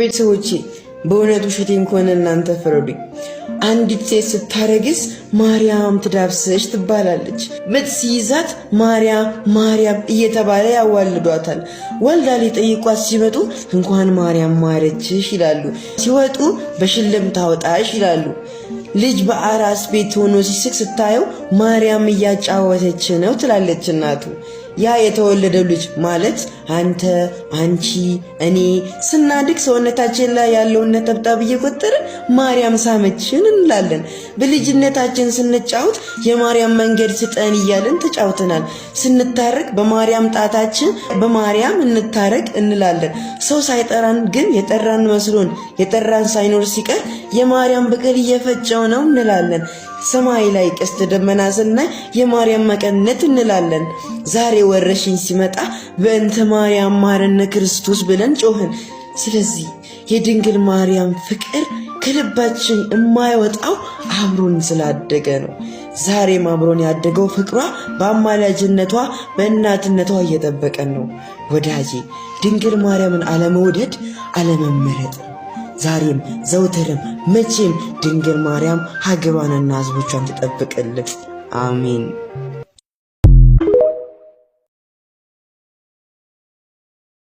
ቤተሰቦቼ፣ በእውነት ውሸቴን ከሆነ እናንተ ፍረዱኝ። አንዲት ሴት ስታረግዝ ማርያም ትዳብስሽ ትባላለች። ምጥ ሲይዛት ማርያም ማርያም እየተባለ ያዋልዷታል። ወልዳ ሊጠይቋት ሲመጡ እንኳን ማርያም ማረችሽ ይላሉ። ሲወጡ በሽልም ታወጣሽ ይላሉ። ልጅ በአራስ ቤት ሆኖ ሲስቅ ስታየው ማርያም እያጫወተች ነው ትላለች እናቱ። ያ የተወለደው ልጅ ማለት አንተ፣ አንቺ፣ እኔ ስናድግ ሰውነታችን ላይ ያለውን ነጠብጣብ እየቆጠርን ማርያም ሳመችን እንላለን። በልጅነታችን ስንጫወት የማርያም መንገድ ስጠን እያለን ተጫውተናል። ስንታረቅ በማርያም ጣታችን በማርያም እንታረቅ እንላለን። ሰው ሳይጠራን ግን የጠራን መስሎን የጠራን ሳይኖር ሲቀር የማርያም ብቅል እየፈጨው ነው እንላለን። ሰማይ ላይ ቀስተ ደመና ስናይ የማርያም መቀነት እንላለን። ዛሬ ወረሽኝ ሲመጣ በእንተ ማርያም ማረነ ክርስቶስ ብለን ጮህን። ስለዚህ የድንግል ማርያም ፍቅር ከልባችን የማይወጣው አብሮን ስላደገ ነው። ዛሬም አብሮን ያደገው ፍቅሯ በአማላጅነቷ በእናትነቷ እየጠበቀን ነው። ወዳጄ፣ ድንግል ማርያምን አለመውደድ አለመመረጥ ነው። ዛሬም ዘውትርም መቼም ድንግል ማርያም ሀገሯንና ሕዝቦቿን ትጠብቅልን። አሜን።